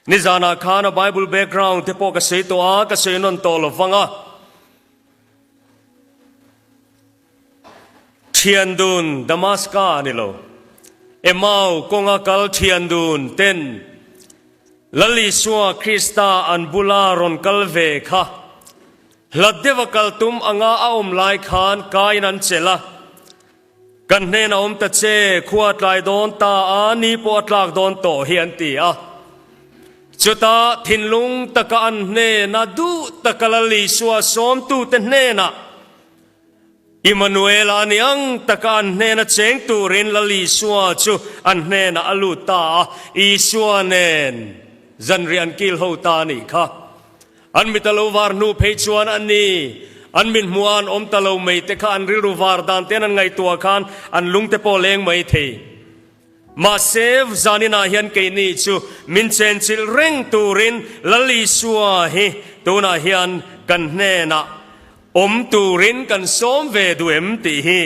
Nizanah khan a Bible background te pawh ka sawi tawh a, ka sawi nawn tawh lo vang a. Thian dun Damaska a ni lo. Emau kawnga kal thian dun ten Lal Isua Krista an bula rawn kal ve kha hlat deuha kal tum anga a awm lai khan kaiin an chelh a. Kan hnenah awm ta che, khua tlai dawn ta a, ni pawh a tlak dawn tawh hi an ti a. Chutah thinlung taka an hnena duh taka Lal Isua sawmtute hnenah Immanuela a ni ang taka an hnena cheng turin Lal Isua chu an hnenah a lut ta a, Isua nen zanriah an kil ho ta a nih kha. An mit a lo var hnu phei chuan a ni, an mit hmuh a an awm ta lo mai te kha an rilru var dan ten an ngaihtuah khan an lung te pawh leng mai thei. Mahse, zaninah hian keini chu min chenchilh reng turin Lal Isua hi tunah hian kan hnenah awm turin kan sawm ve duh em tih hi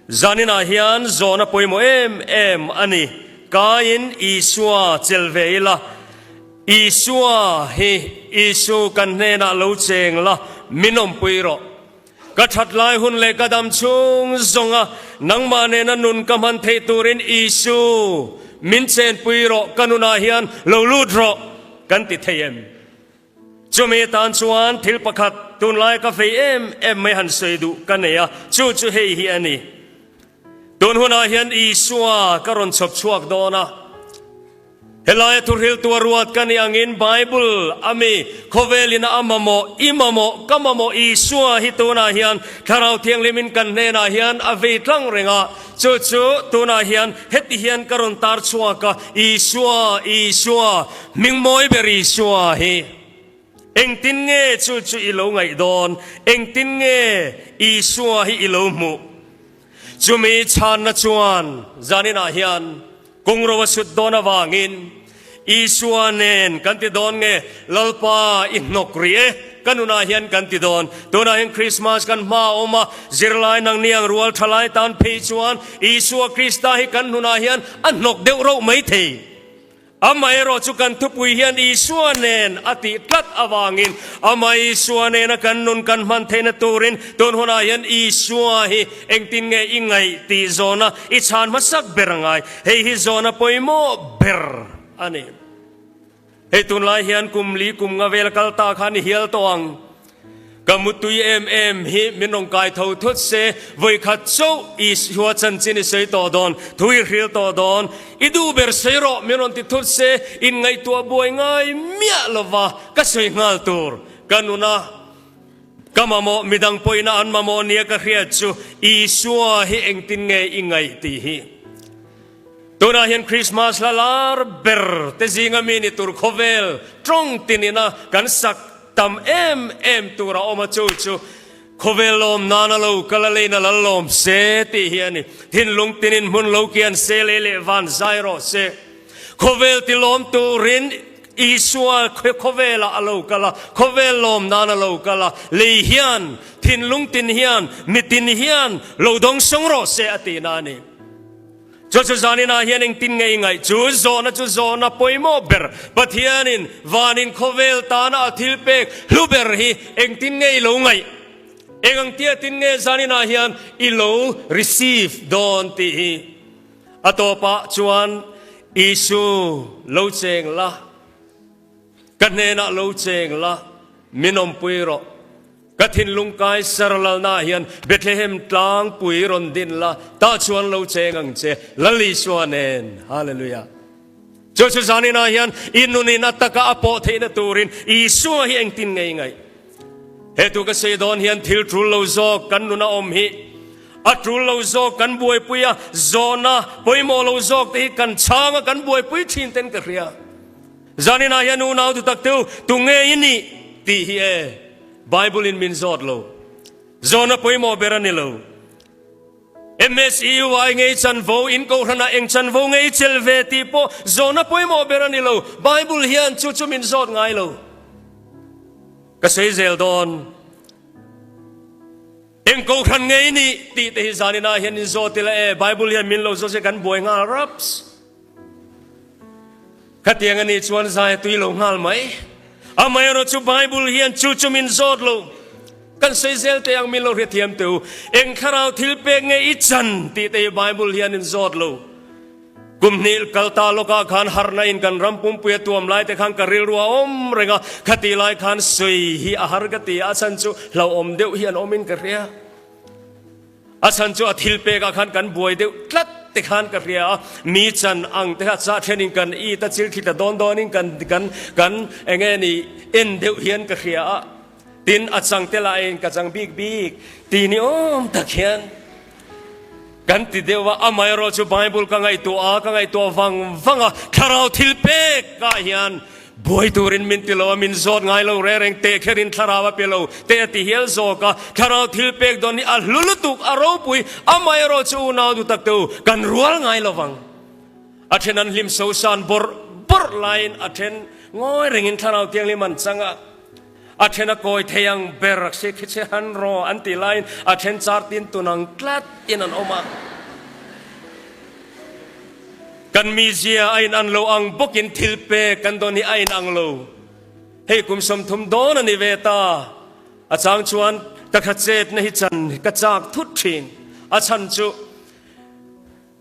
zaninah hian zawhna pawimawh em em a ni. Kaiin Isua chel ve ila. Isua hi Isu kan hnenah lo cheng la, min awmpui rawh. Ka that lai hun leh ka dam chhung zawnga nangmah nena nun ka hman theih turin Isu min chenpui rawh, ka nunah hian lo lut rawh kan ti thei em? Chumi atan chuan thil pakhat tunlai ka fei em em mai han sawi duh ka nei a, chu chu hei hi a ni. Tun hunah hian Isua ka rawn chhawp chhuak dawn a. Helaia thuhriltu a ruat ka nih angin Bible a mi khawvelin a mamawh, i mamawh, ka mamawh Isua hi tunah hian Thlarau Thianghlimin kan hnenah hian a vei tlang reng a, chu chu tunah hian heti hian ka rawn tar chhuak a, Isua, Isua, hmingmawi ber Isua hi. Engtin nge chu chu i lo ngaih dawn? Engtin nge Isua hi i lo hmuh? Chumi chhanna chuan zaninah hian kawngro a sut dawn avangin Isua nen kan ti dawn nge Lalpa i hnawk rih e ka nunah hian kan ti dawn. Tunah hian Krismas kan hma a awm a, zirlai nang niang rual thalai tan phei chuan Isua Krista hi kan hnunah hian a hnawk deuh rauh mai thei. Amaherawh chu kan thupui hian Isua nen a tih tlat avangin Amah Isua nena kan nun kan hman theihna turin tun hunah hian Isua hi engtin nge i ngaih tih zawhna i chhan hmasak ber a ngai. Hei hi zawhna pawimawh ber a ni. Hei tunlai hian kum li kum nga vel kal ta khan i hial tawh ang. Ka mutui em em hi min rawn kai tho thut se, vawikhat chauh Isua chanchin i sawi tawh dawn, thu i hril tawh dawn, i duh ber sawi rawh min rawn ti thut se, inngaihtuah buai ngai miah lova ka sawi nghal tur. Ka nuna ka mamawh midang pawhina an mamawh nia ka hriat chu Isua hi engtin nge i ngaih tih hi. Tunah hian Krismas hla lar ber te zinga mi ni tur khawvel tawng tinina kan sak tam em em tur a awm a, chu chu khawvel lawm nana lo kal a leina lal lawm se tih hi a ni. Thinlung tinin hmun lo kian se lei leh van zai rawh se. Khawvel ti lawm turin Isua khawvelah a lo kal a, khawvel lawm nana lo kal a, lei hian, thinlung tin hian, mitin hian lo dawng sawng rawh se a tihna a ni. Chu chu zaninah hian engtin nge i ngaih? Chu zawhna chu zawhna pawimawh ber, Pathianin vanin khawvel tana a thil pek hlu ber hi engtin nge i lo ngaih? Eng ang tia tin nge zaninah hian i lo receive dawn tih hi a tawpah chuan Isu lo cheng la, ka hnenah lo cheng la, min awmpui rawh. Ka thinlung kai sar lalnaah hian Bethlehem tlangpui rawn din la, tah chuan lo cheng ang che, Lal Isua nen. Hallelujah. Chu chu zaninah hian i nunin a taka a pawh theihna turin Isua hi engtin nge i ngaih? He tu ka sawi dawn hian thil tul lo zawk kan nuna awm hi a tul lo zawk kan buaipui a, zawhna pawimawh lo zawk te hi kan chhang a, kan buaipui thin ten ka hria. Zaninah hian unau dutak te u, tu nge i nih tih hi e Bible in min zawt lo. Zawhna pawimawh ber a ni lo. MSEY ngei chanvo, in kohhranah eng chanvo ngei chel ve tih pawh zawhna pawimawh ber a ni lo. Bible hian chu chu min zawt ngai lo. Ka sawi zel dawn. Eng kohhran ngei nih tih te hi zaninah hian in zawt ila e, Bible hian min lo zawt se kan buai nghal raps. Khatiang a nih chuan zai a tui lo nghal mai. Amaherawh chu Bible hian chu chu min zawt lo. Kan sawi zel teh ang min lo hrethiam teh u. Eng thlarau thil pek nge i chan tih te hi Bible hian in zawt lo. Kum hnih kal ta lawkah khan harhna in kan ram pumpui a tuam lai te khan ka rilru a awm reng a, khati lai khan sawi hi a har ka ti a, a chhan chu hlauhawm deuh hi an awm in ka hria. A chhan chu a thil pekah khan kan buai deuh tlat te khan ka hria a, mi chan ang te kha chah thenin kan it a, chil thli ta dawn dawnin kan kan kan eng nge ni en deuh hian ka hria a, tin a chang te lahin ka chang bik bik ti ni awm tak hian kan ti deuh a, amaherawh chu Bible ka ngaihtuah a, ka ngaihtuah vang vang a, thlarau thil pek ah hian Buai turin min ti lo a, min zawt ngai lo reng reng teh kherin thlarau a pe lo teh a ti hial zawk a, thlarau thil pek dawn hi a hlu lutuk, a ropui, amaherawh chu unau duh tak te u, kan rual ngai lo vang. A then an hlim sosan bawrh bawrh laiin a then ngawi rengin thlarau thianghlim an chang a, a then a kawi thei ang ber a si khi che han raw an tih laiin a then char tin tun ang tlat in an awm a. Kan mizia a in ang lo ang bawkin thil pek kan dawn hi a in ang lo. Hei kum 30 dawn a ni ve ta. A chang chuan ka kha chetna hi chan ka chak thut thin. A chhan chu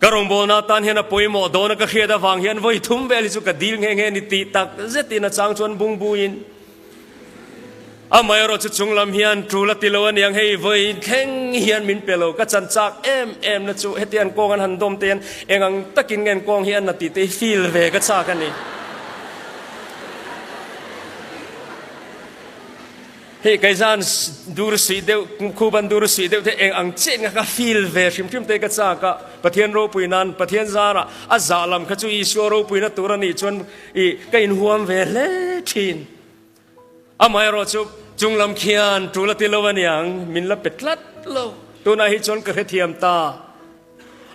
ka rawngbawlna tan hian a pawimawh dawn a ka hriat avang hian vawi thum vel hi chu ka dil nghe nghe ni tih tak zetin a chang chuan bungbuin Amaherawh chu chung lam hian tul a ti lo aniang hei vawi thleng hian min pe lo ka chan chak em em na chu hetiang kawng an han dawm te hian eng ang takin nge kawng hi an na tih te hi feel ve ka chak a ni. Hei kaizan dur suih deuh khuban dur suih deuh te eng ang chiah in ka feel ve hrim hrim te ka chak a Pathian ropui nan Pathian zarah a zah lam kha chu Isua ropuina tur a nih chuan i ka inhuam ve hle thin. Amaherawh chu chung lam khian tul a ti lo aniang, min la pe tlat lo. Tunah hi chuan ka hrethiam ta.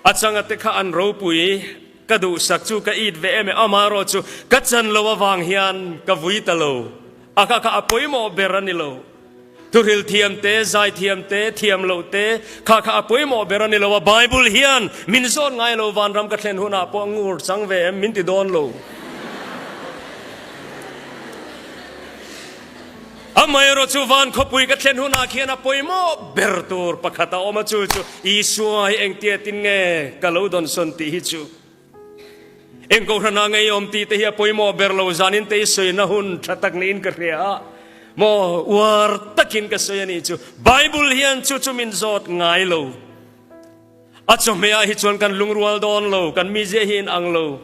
A changa te kha an ropui, ka duhsak chu ka it ve em e, amaherawh chu ka chan lo avang hian ka vui ta lo. A kha kha a pawimawh ber a ni lo. Thuhril thiam te, zai thiam te, thiam loh te, kha kha a pawimawh ber a ni lo a, Bible hian min zawn ngai lo, vanram ka thlen hunah pawh ngur chang ve em min ti dawn lo. Amaherawh chu van khawpui ka thlen hunah khian a pawimawh ber tur pakhat a awm a, chu chu Isua hi engtia tin nge ka lo dawnsawn tih hi chu. Eng kohhranah ngei awm tih te hi a pawimawh ber lo, zanin te i sawina hun tha tak niin ka hria a, maw uar takin ka sawi a nih chu. Bible hian chu chu min zawt ngai lo. A chawhmehah hi chuan kan lungrual dawn lo, kan mizia hi inang lo,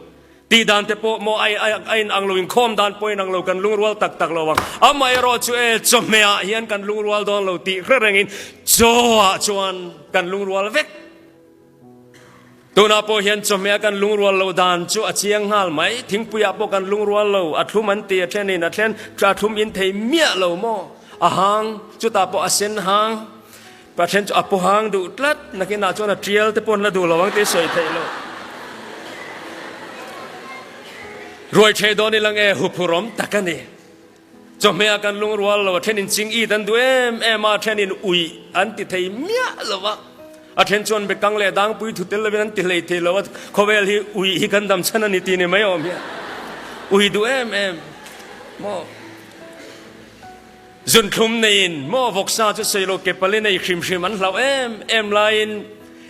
tih dan te pawh maw a inang lo, inkhawm dan pawh a inang lo, kan lungrual tak tak lo ang. Amaherawh chu e, chawhmehah hian kan lungrual dawn lo tih hre rengin chawah chuan kan lungrual vek. Tunah pawh hian chawhmeh a kan lungrual loh dan chu a chiang nghal mai. Thingpuiah pawh kan lungrual lo, a thlum an ti, a thenin a thlen, a thlum in thei miah lo maw? A hang, chutah pawh a sen hang, a then chu a paw hang duh tlat, nakinah chuan a tial te pawh an la duh lo ang tih sawi theih loh. Ruai thei dawn ilang e, huphurhawm tak a ni. Chawhmeh ah kan lungrual lo, a then in ching it an duh em em a, a then in uih an ti thei miah lo a, a then chuan bekang leh dangpui thu tel lovin an ti hlei thei lo a, khawvel hi uih hi kan dam chhan a ni tih ni mai awm hian uih duh em em maw? Zunthlum neiin maw vawksa chu sawi lo ke pali nei hrim hrim an hlauh em em laiin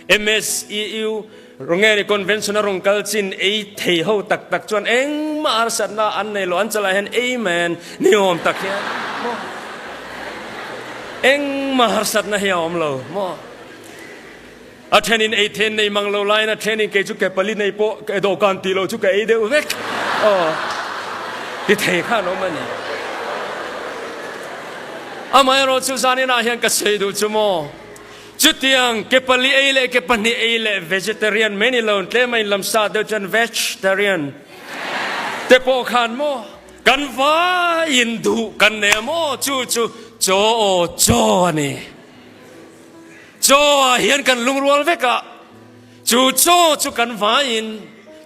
MSEU Rungeri Convention a rawn kal chin ei thei ho tak tak chuan engmah harsatna an nei lo, an chalah hian ei man ni awm tak hian maw engmah harsatna hi a awm lo maw. A thenin ei then nei mang lo laiin a thenin kei chu ke pali nei pawh ke dawhkan tih loh chu ka ei deuh vek aw ti thei kha an awm a ni. Amaherawh chu zaninah hian ka sawi duh chu maw. Chutiang ke pali ei leh ke pahnih ei leh vegetarian mai ni lo, tlem a inlam sa deuh chuan vegetarian te pawh khan maw kan vaiin duh kan nei a maw chu chu chaw aw chaw a ni. Chaw ah hian kan lungrual vek a, chu chaw chu kan vaiin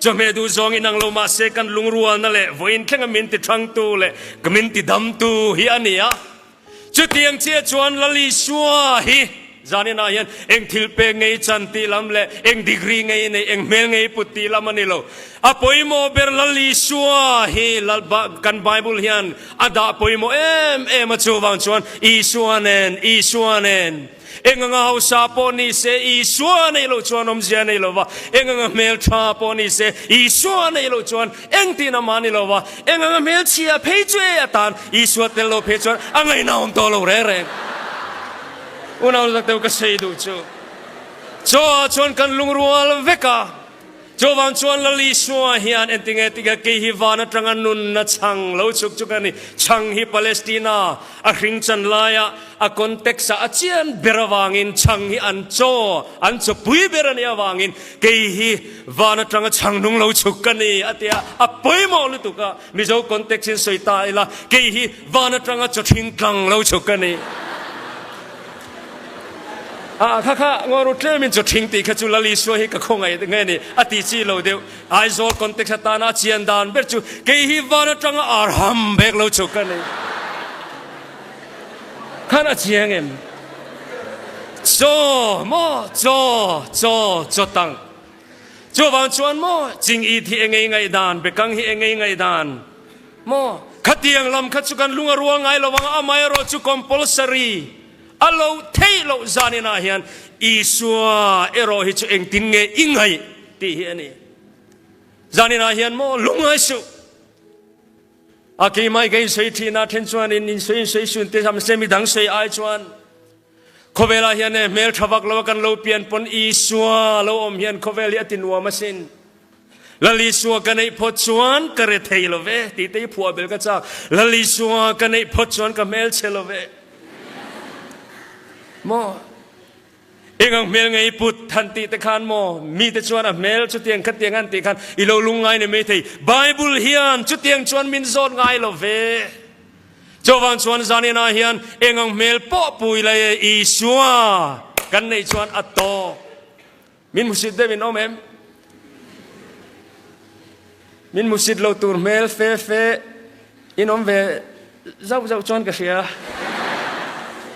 chawhmeh duh zawng inang lo mahse kan lungrualna leh vawiin thlenga min ti thangtu leh min ti damtu hi a ni a. Chutiang chiah chuan Lal Isua hi. Zaninah hian eng thil pek ngei chan tih lam leh eng degree ngei nei, eng hmel ngei put tih lam a ni lo. A pawimawh ber Lal Isua hi kan Bible hian a dah pawimawh em em a, chuvang chuan Isua nen, Isua nen. Eng anga hausa pawh ni se Isua neih loh chuan awmzia nei lo va, eng anga hmeltha pawh ni se Isua neih loh chuan engtin a mah ni lo va, eng anga hmelchhia phei chu e atan Isua tel lo phei chuan a ngaihna awm tawh lo reng reng. Unau tak deuh ka sawi duh chu chaw ah chuan kan lungrual vek a, chuvang chuan Lal Isua hian entinge tika kei hi van atanga nunna chhang lo chuk chuk a ni. Chhang hi Palestina a hring chan laia a context ah a chian ber avangin chhang hi an chaw an chawpui ber a nih avangin kei hi van atanga chhang nung lo chuk ka ni a tia a pawimawh lutuk a. Mizo context in sawi ta ila, kei hi van atanga chawthing tlang lo chuk ka ni. Ah, kha kha ngaw ru tlemin chawthing tih kha chu Lal Isua hi ka khawngaih nge ni a ti chi lo deuh. Aizawl context atana a chian dan ber chu kei hi van atanga arham bek lo chuk ka ni. Khan a chiang em? Chaw maw chaw chaw chaw tang. Chuvang chuan maw ching it hi engei ngaihdan, bekang hi engei ngaihdan maw? Khatiang lam kha chu kan lung a rual ngai lo ang, amaherawh chu compulsory a lo theih loh zaninah hian Isua erawh hi chu engtin nge i ngaih tih hi a ni. Zaninah hian maw lungngai suh. A keimah i ka insawi thin a, then chuan in insawi insawi sun te mahse midang sawi ai chuan Khawvelah hian e hmel tha vak lo a kan lo pian pawn Isua lo awm hian khawvel hi a ti nuam asin. Lal Isua ka neih phawt chuan ka re thei lo ve tih te hi phuah bel ka chak. Lal Isua ka neih phawt chuan ka hmel chhe lo ve. Maw? Eng ang hmel ngei put than tih te khan maw? Mite chuan a hmel chutiang khatiang an tih khan i lo lungngai ni mai thei. Bible hian chutiang chuan min zawt ngai lo ve. Chuvang chuan zaninah hian eng ang hmel pawh pui lai e Isua kan neih chuan a tawk. Min hmusit deuh in awm em? Min hmusit lo tur hmel fe fe in awm ve zauh zauh chuan ka hria.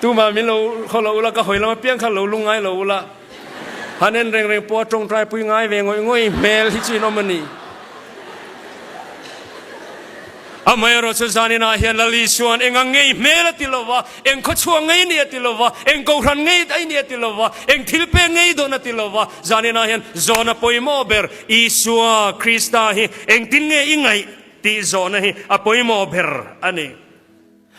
Tumah min lo khaw lo ula, ka hawi lam apiang kha lo lungngai lo ula. Han en reng reng pawh a tawngtai pui ngai ve ngawih ngawih hmel hi chu in awm a ni. Amaherawh chu zaninah hian Lal Isua'n eng ang ngei hmel a ti lo va, eng khawchhuak ngei ni a ti lo va, eng kohhran ngei daih ni a ti lo va, eng thil pek ngei dawn a ti lo va, zaninah hian zawhna pawimawh ber Isua Krista hi engtin nge i ngaih tih zawhna hi a pawimawh ber a ni.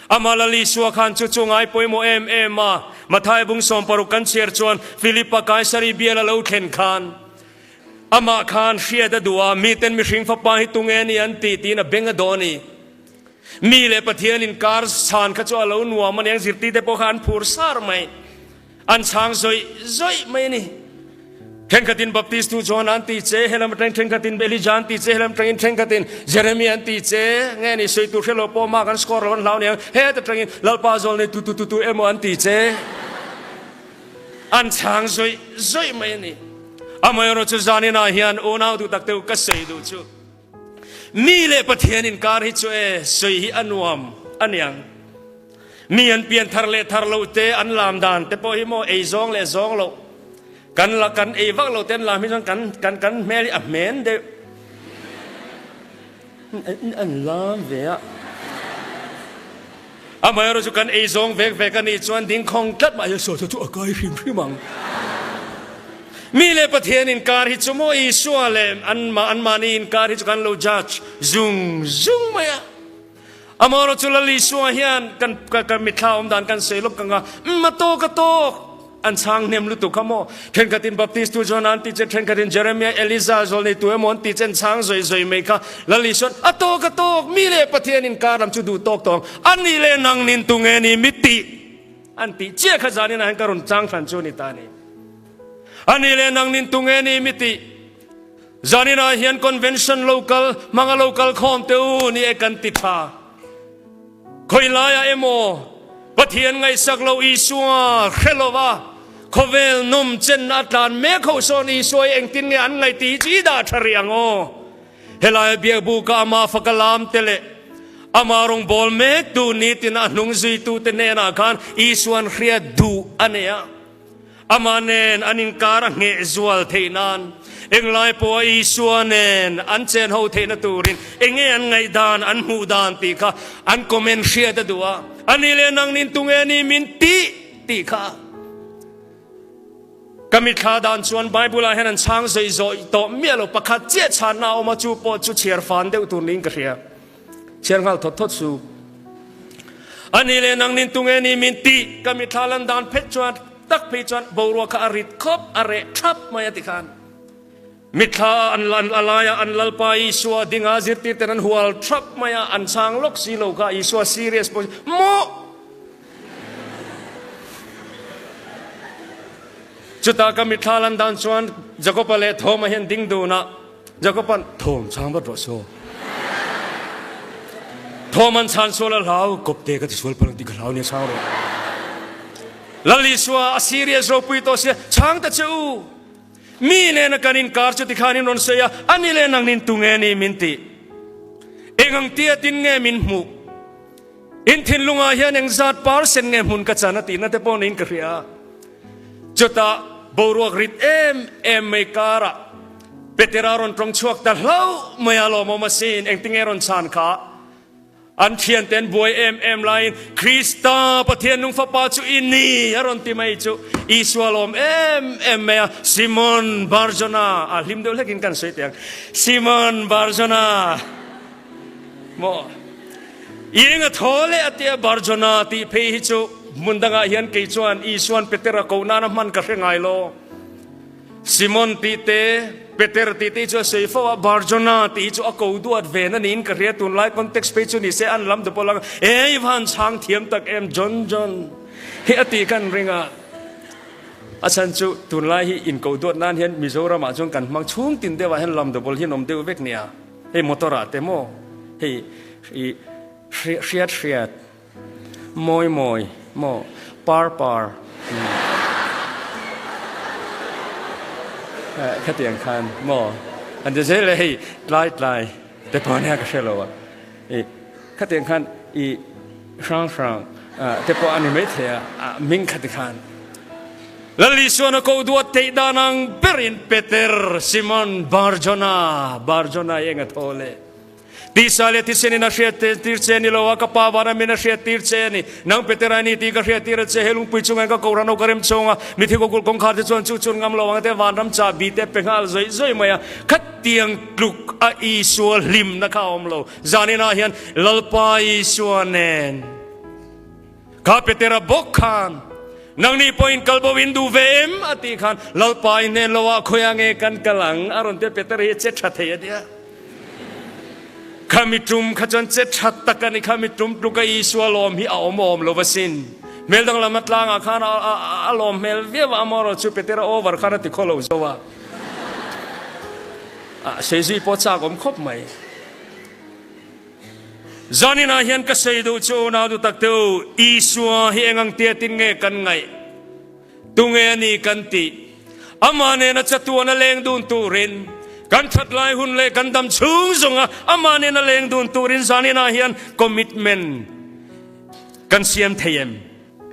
Amah Lal Isua khan chu chu ngai pawimawh em em a, Mathai bung 60 kan chhiar chuan Philipa Kaisari bial a lo thlen khan amah khan hriat a duh a, miten mihring fapa hi tunge ni an tih tiin a beng a dawh a ni. Mi leh Pathian inkar chhan kha chu a lo nuam a niang, zirtite pawh kha an phur sar mai. An chhang zawih zawih mai a ni. Thenkhatin Baptist tu John an ti che, helam atangin thenkhatin Elijah an ti che, helam atangin thenkhatin Jeremiah an ti che, nge ni sawi tur hre lo pawh mah kan score lo an hlau niang, het atangin Lalpa zawl nei tu tu tu tu emaw an ti che. An chhang zawih zawih mai a ni. Amaherawh chu zaninah hian unau duh tak te u ka sawi duh chu mi leh Pathian inkar hi chu e sawi hi a nuam a niang. Mi an pian thar leh thar loh te, an lam dan te pawh hi maw ei zawng leh zawng loh kan la kan ei vak loh te an lam hi chuan kan kan kan hmel hi a hmen deuh an lam ve a. Amaherawh chu kan ei zawng vek vek a nih chuan ding khawng tlat mah hi saw chu a kai hrim hrim ang. Mi leh Pathian inkar hi chu maw Isua leh an anmahni inkar hi chu kan lo judge zung zung mai a. Amaherawh chu Lal Isua hian kan kan mitthla awm dan kan sawi lawk ang a, Umm a tawk a tawk! An chhang hnem lutuk kha maw? Thenkhatin Baptist tu John an ti che, thenkhatin Jeremiah, Eliza zawl nei tu emaw an ti che, an chhang zawih zawih mai kha. Lal Isua'n, A tawk a tawk! Mi leh Pathian inkar lam chu duh tawk tawh ang, a nih leh nang nin tu nge ni mi tih? An tih chiah kha zanin ah hian ka rawn chang hran chu a ni ta a ni. A nih leh nang nin tu nge ni mi tih? Zaninah hian convention lo kal hmanga lo kal khawm te u ni e kan ti tha. Khawi laiah emaw Pathian ngaihsak lo Isua hre lova khawvel nawm chenna a tlan mek ho sawn Isua hi engtin nge an ngaih tih hi chu i dah tha rih ang aw. Helaia biakbuka ama faka lam te leh ama rawngbâwl mektu nitin a hnung zuitute hnenah khan Isua'n hriat duh a nei a. Amah nen an inkar a ngheh zual theih nan, englai pawha Isua nen an chen ho theihna turin enge an ngaihdan, an hmuh dan tih kha an comment hriat a duh a. A ni leh nang nin tunge ni min tih tih kha. Ka mitthla dan chuan Bible ah hian an chhang zawih zawih tawh miah lo, pakhat chiah chhanna a awm a, chu pawh chu chhiar fan deuh tur niin ka hria. Chhiar nghal thawt thawt su. A ni leh nang nin tunge ni min tih ka mitthla lan dan phet chuan tak phei chuan boruak kha a rit khawp, a reh thap mai a ti khan. Mitthla ah an lan a laia an Lalpa Isua dinga zirtir ten an hual thap mai a, an chhang lawk si lo kha Isua serious pawh maw? Chutah ka mitthla lan dan chuan Jakob-a leh Thoma hian ding dun a, Jakob-a'n Thom chhang vat rawh saw. Thoma'n chhan sual a hlau, Kawpte ka ti sual palh ang tih ka hlau nia chhang rawh. Lal Isua a serious ropui tawh sia, chhang ta che u. Mi nena kan inkar chu tikhan in rawn sawi a, a ni leh nang nin tunge ni min tih. Eng ang tia tin nge min hmuh? In thinlungah hian eng zat percent nge hmun ka chan a tihna te pawh niin ka hria. Chutah boruak rit em em mai karah Petera rawn tawng chhuak ta hlauh mai a lawmawm asin engtinge rawn chhan kha? An thiante an buai em em laiin Krista Pathian nung fapa chu i ni a rawn ti mai chu Isua lawm em em mai a, Simon Barjona a hlim deuh hlekin kan sawi teh ang, Simon Barjona maw i eng a thaw leh a tia Barjona tih phei hi chu hmun dangah hian kei chuan Isuan Petera koh nana hman ka hre ngai lo. Simon tih te, Peter tih te hi chu a sawi fo a, Barjona tih hi chu a ko duat ve na niin ka hria, tunlai context phei chu ni se an lam deuh pawh lang e i van chhang thiam tak em John John hi a tih kan ring a, a chhan chu tunlai hi in ko duat nan hian Mizoram ah chuan kan hmang chhung tin deuh ah hian lam deuh pawl hi an awm deuh vek nia, hei motor ah te maw hei i hriat hriat. Mawi mawi maw par par khatiang khan maw an ti zel e hei tlai tlai te pawh nia ka hre lo a i khatiang khan i hrang hrang te pawh a ni mai thei a hming khati khan Lal Isuan a ko duat theih dan ang berin Peter Simon Barjona Barjona i eng a thaw le. Tisa leh thisen in a hriat tir che ni lo a, ka Pa vana min a hriat tir che a ni. Nang Petera ni tih ka hriat tir a che, he lungpui chungah ka Kohhran ho ka rem chhung a, mithi kawkulh kawngkhar te chuan chu chun ngam lo ang te vanram chahbi te pe nghal zawih zawih mai a, khatiang tluk a Isua hlimna kha a awm lo. Zaninah hian Lalpa Isua nen kha Petera bawk khan nangni pawhin kal bo in duh ve em a tih khan Lalpa i hnen lo ah khawiah nge kan kal ang a rawn ti a, Petera hi a che tha thei a nia. Khami tum kha chuan che that tak a ni. Khami tum tluka Isua lawm hi a awm awm lo asin. Hmel danglam a tlangah khan a lawm hmel viau a, amaherawh chu Petera over khan a ti khaw lo zo a. Seizui pawh chak awm khawp mai. Zaninah hian ka sei duh chu unau duh tak te u, Isua hi eng ang tia tin nge kan ngaih? Tunge a ni kan tih? Amah nena chatuan a leng dun turin, kan that lai hun leh kan dam chhung zawnga amah nena leng dun turin zaninah hian commitment kan siam thei em?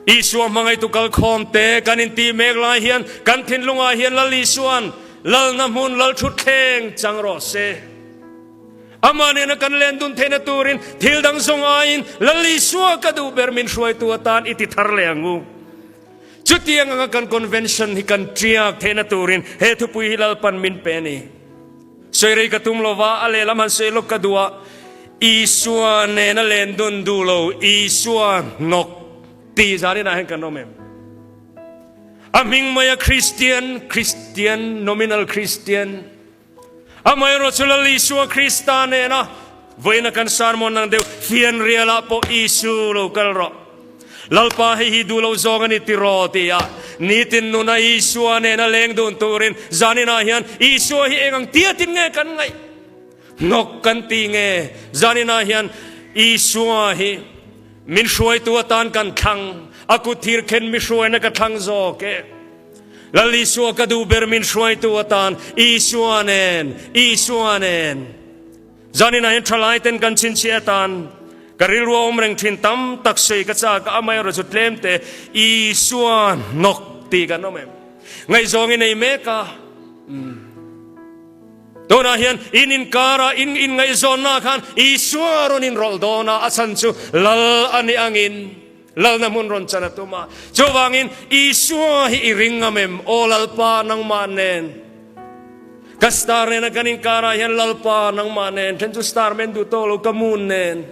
Isua hmangaitu kalkhawm te kan intih mek lai hian kan thinlungah hian Lal Isua'n Lalna hmun Lalthutthleng chang rawh se. Amah nena kan len dun theihna turin thil dang zawng aiin Lal Isua ka duh ber min hruaitu atan i ti thar leh ang u. Chutiang anga kan convention hi kan tiak theihna turin he thupui hi Lalpan min pe a ni. Sawi rei ka tum lova, a lehlam han sawi lawk ka duh a, Isua nena len dun duh lo, Isua hnawk tih zaninah hian kan awm em? A hming maia Kristian, Kristian, nominal Kristian, Amaherawh chu Lal Isua Krista nena vawiina kan sermon ang deuh fianrialah pawh Isu lo kal rawh. Lalpa hei hi duh lo zawng a ni tiraw tia nitin nuna Isua nena leng dun turin zaninah hian Isua hi eng ang tiatin nge kan ngaih? Hnawk kan ti nge? Zaninah hian Isua hi min hruaitu atan kan thlang, a kut thir khen mi hruaina ka thlang zawk e. Lal Isua ka duh ber min hruaitu atan Isua nen, Isua nen. Zaninah hian thalai ten kan chhinchhiah atan ka rilru a awm reng thin tam tak sawi ka chak a, amaherawhchu tlem te Isua hnawk tih kan awm em? Ngaihzawng i nei mek a. Tunah hian in inkara in inngaihzawnnaah khan Isua rawn inrawlh dawn a, a chhan chu Lal a nih angin Lalna hmun rawn chan a tum a. Chuvangin Isua hi i ring ngam em? Aw Lalpa, nangmah nen ka star nena kan inkarah hian Lalpa, nangmah nen, then chu star men duh tawh lo ka moon nen.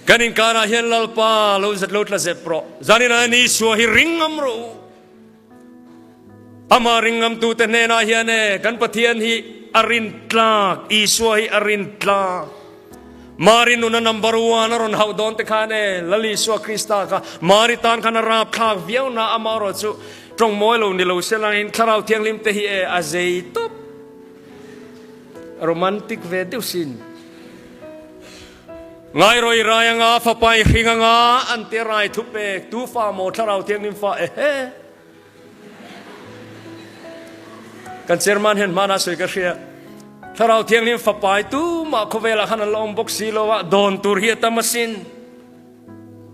Kan inkarah hian Lalpa lo zet lo tla zep rawh. Zaninah hian Isua hi ring ngam rawh u. Amah ring ngamtute hnenah hian e kan Pathian hi a rin tlak, Isua hi a rin tlak. Mari nuna number one a rawn hauh dawn te khan e Lal Isua Krista kha Mari tan khan a rap thlak viau na amah erawh chu tawng mawi lo ni lo se langin Thlarau Thianghlim te hi e a zei tawp. Romantic ve deuh sin. Ngai rawih rai anga fapa i hring anga an ti rai thu pek tu fa maw thlarau thianghlim fa ehe. Kan chairman hian hmana sawi ka hria. Thlarau thianghlim fapa i tu mah khawvelah khan an la awm bawk si lo a dawn tur hi a tam asin.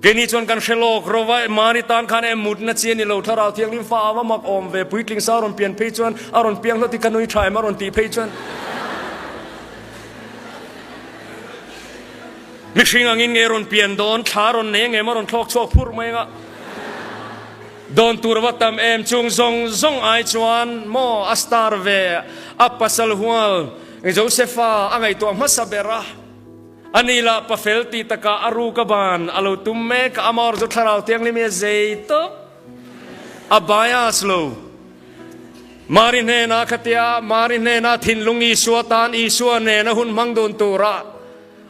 Keini chuan kan hre lawk ro va, Mari tan khan em mutna chi a ni lo, Thlarau Thianghlim fa a va mak awm ve, puitling sa a rawn pian phei chuan a rawn piang hlawt i ka nui tha em a rawn tih phei chuan mihring angin nge rawn pian dawn, thla a rawn nei angem a rawn thlawk chhuak phurh mai anga dawn tur a va tam em, chung zawng zawng ai chuan maw a star ve a pasal hual Josepha a ngaihtuah hmasa ber a. A ni lah pafel ti takah a ruk a ban a lo tum mek a, amah chu thlarau thianghlim hi a zei tawp, a bias lo. Mari hnenah khatia Mari hnenah thinlung Isua tan Isua nena hun hmang dun tura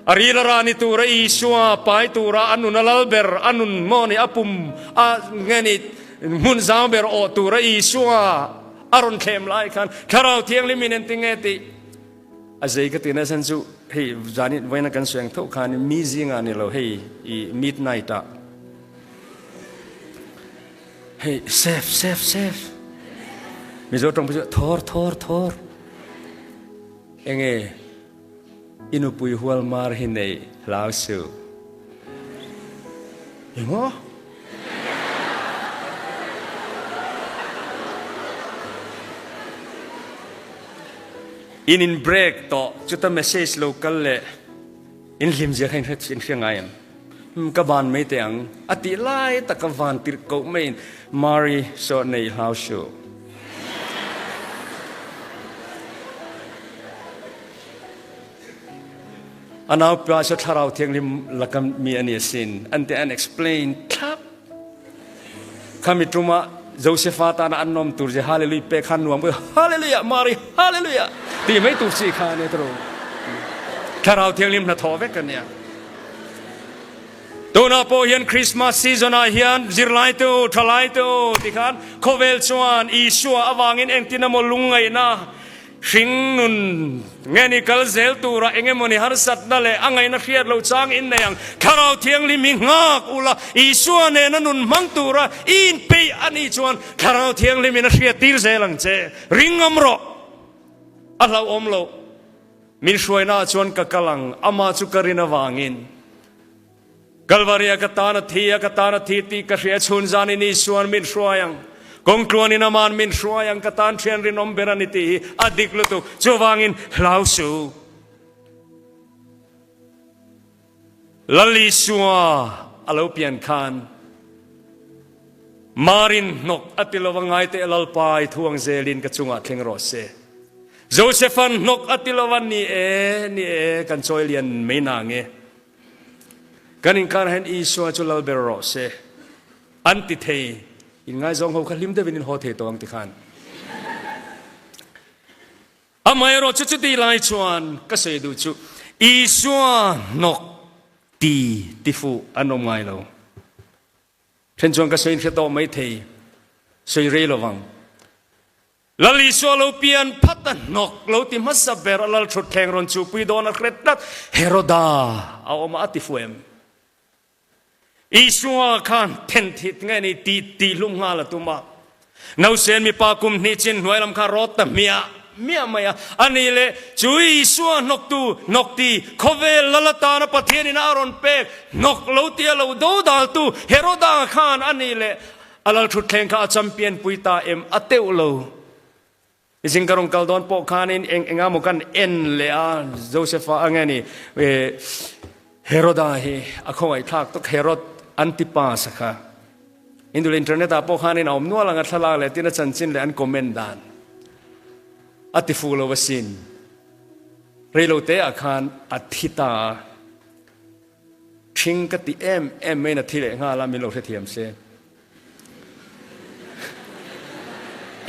a ril a rah ni tura Isua pai tura a nun a lal ber a nun maw ni a pum a nge ni hmun zau ber awh tura Isua a rawn thlem lai khan thlarau thianghlim in engtinge tih A zei ka ti na san chu hei zan in voina kan suang tho khan mi zinga ni lo hei i midnight ah hei sef sef sef mizo tong chu thor thor thor enge inupui hual mar hi nei hlau su Engmaw? In in break tawh chuta message lo kal leh in hlim zia kha in hre in hria ngai em? Hmm, ka van mai teh ang a tih lai taka van tirh koh maiin Mari saw nei hlau suh. A naupa cu Thlarau Thianghlim laka mi a ni asin an ti an explain thlap. Khami tum ah Josepha tana an nom tur je hallelujah pe khan nuam hallelujah Mari hallelujah ti mai tur si kha ne tro. Thlarau Thianghlim hna thaw vek ania. Tuna pawh hian Christmas season ah hian zirlai te u, thalai te u ti khan khawvel chuan Isua awangin engtin emaw lungngaihna Hringnun nge ni kal zel tura eng emawni harsatna leh a ngaihna hriat lo chang in nei ang. Thlarau Thianghlim hi nghak ula, Isua nena nun hmang tura i inpeih a nih chuan Thlarau Thianghlim in a hriat tir zel ang che. Ring ngam rawh. A hlauhawm loh. Min hruaina ah chuan ka kal ang, amah chu ka rin avangin. Kalvaria ka tan a thi a, ka tan a thi tih ka hria chhun zanin Isuan min hruai ang. Kawng tluanin aman min hruai ang, ka tan thian rinawm ber a ni tih hi a dik lutuk. Chuvangin hlau suh. Lal Isua a lo pian khan Marin hnawk a ti lova ngai teh Lalpa i thuang zelin ka chungah thleng rawh se. Josephan hnawk a ti lova ni e, ni e, kan chawi lian mai na nge. Kan inkar hian Isua chu lal ber rawh se an ti thei. In ngaizawng ho kha hlim deuhin in haw thei tawh ang ti khan. Amaherawh chu chuti lai chuan ka sawi duh chu Isua hnawk ti ti fuh an awm ngai lo. Then chuan ka sawi in hre tawh mai thei, sawi rei lovang. Lal Isua lo pian phat a hnawk lo ti hmasa ber a lal thutthleng rawn chuhpui dawn a hre tlat. Heroda a awm a a ti fu em? Isua khan then thit nge ni tih tih hlum nghal a tum a. Nausen mipa kum hnih chin hnuai lam kha rawt ta hmiah hmiah mai a. A nih leh chu Isua hnawktu hnawk ti khawvel lal atana Pathianin a rawn pek hnawk lo tia lo dodaltu Heroda khan a nih leh. A lalthutthleng kha a champion pui ta em? A teuh lo. Zing ka rawn kal dawn pawh khanin eng enga maw kan en leh a, Josepha a nge ni Heroda hi a khawngaihthlak tawk Herod Antipas a kha. Indul internet ah pawh khanin a awm nual ang a thlalak leh tin a chanchin leh an comment dan a ti fuh lo asin. Reilo te ah khan a thi ta a. Ṭhing ka ti em em maiin a thi leh nghal a, min lo hrethiam se.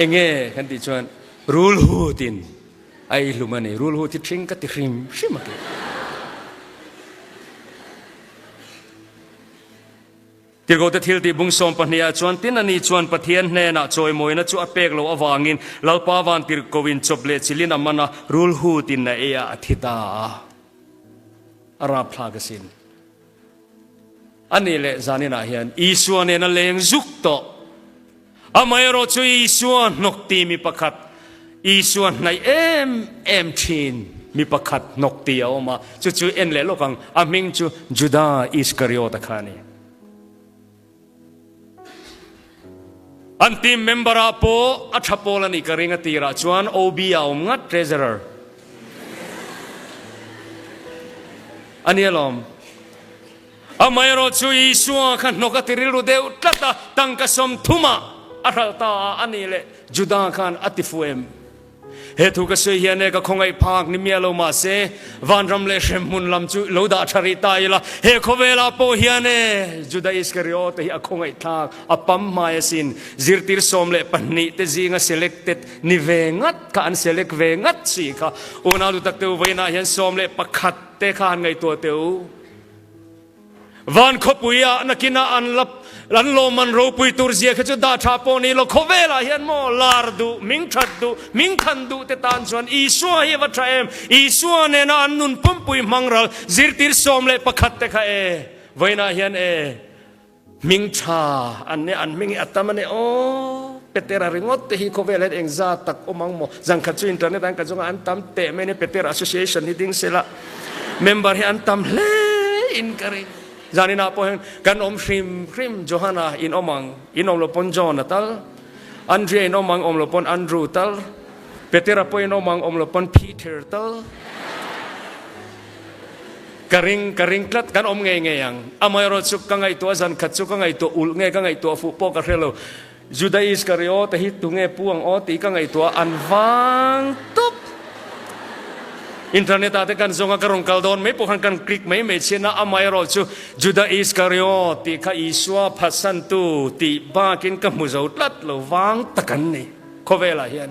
Enge kan tih chuan rulhut in a ei hlum a ni. Rulhut hi ṭhing ka ti hrim hrim a ti. Tirhkohte thil tih bung 12 ah chuan tin ani chuan Pathian hnenah chawimawina chu a pek loh avangin Lalpa van tirhkohin chawp leh chilin a man a, rulhut in a ei a, a thi ta a. A rapthlak asin. A nih leh zaninah hian Isua nen a leng zuk tawh. Amaherawh chu Isua hnawk ti mi pakhat, Isua hnaih em em thin mi pakhat hnawk ti a awm a, chu chu en leh lawk ang, a hming chu Juda Iskariota kha a ni. An team member ah pawh a tha pawl a nih ka ring a tirah chuan OB a awm ngat treasurer a ni alawm. Amaherawh chu Isua kha hnawk a ti rilru deuh tlat a, tangka 30 ah a hralh ta a, a nih leh Juda khan a ti fu em? He thu ka sawi hian e ka khawngaih phak ni miah lo mahse vanram leh hremhmun lam chu lo dah tha rih ta ila, he khawvelah pawh hian e Juda Iskariota hi a khawngaih thlak a pam hmai asin. Zirtir 12 te zinga selected ni ve ngat kha an select ve ngat si kha. Unau dutak te u vawiinah hian 11 te kha han ngaihtuah teh u. Van khawpui ah nakinah an la an lawmman ropui tur zia kha chu dah tha pawh ni lo. Khawvelah hian maw lar duh, hming that duh, hming than duh te tan chuan Isua hi a va tha em? Isua nena an nun pumpui hmang ral zirtir 11 te kha e vawiinah hian e hming tha an nia, an hming hi a tam a ni aw. Petera ringawt te hi khawvel hian engzat tak awm ang maw? Zangkhat chu internet an ka zawnga an tam teh mai nia Petera Association hi ding sela member hi an tam hle in ka ring. Zaninah pawh hian kan awm hrim hrim Johana in awm ang, in awm lo pawn John a tal, Andrea in awm ang awm lo pawn Andrew tal, Petera pawh in awm ang awm lo pawn Peter tal. Ka ring, ka ring tlat, kan awm ngei ngei ang. Amaherawh chu ka ngaihtuah zan khat chu ka ngaihtuah ulh nge ka ngaihtuah fuh pawh ka hre lo. Juda Iskariota hi tunge pu ang aw tih ka ngaihtuah an vang tup. Internet ah te kan zawng a ka rawn kal dawn mai pawh khan kan click mai mai chhin a, amaherawh chu Juda Iskariot tih kha Isua phatsantu tih bakin ka hmu zo tlat lo vang tak an ni khawvelah hian.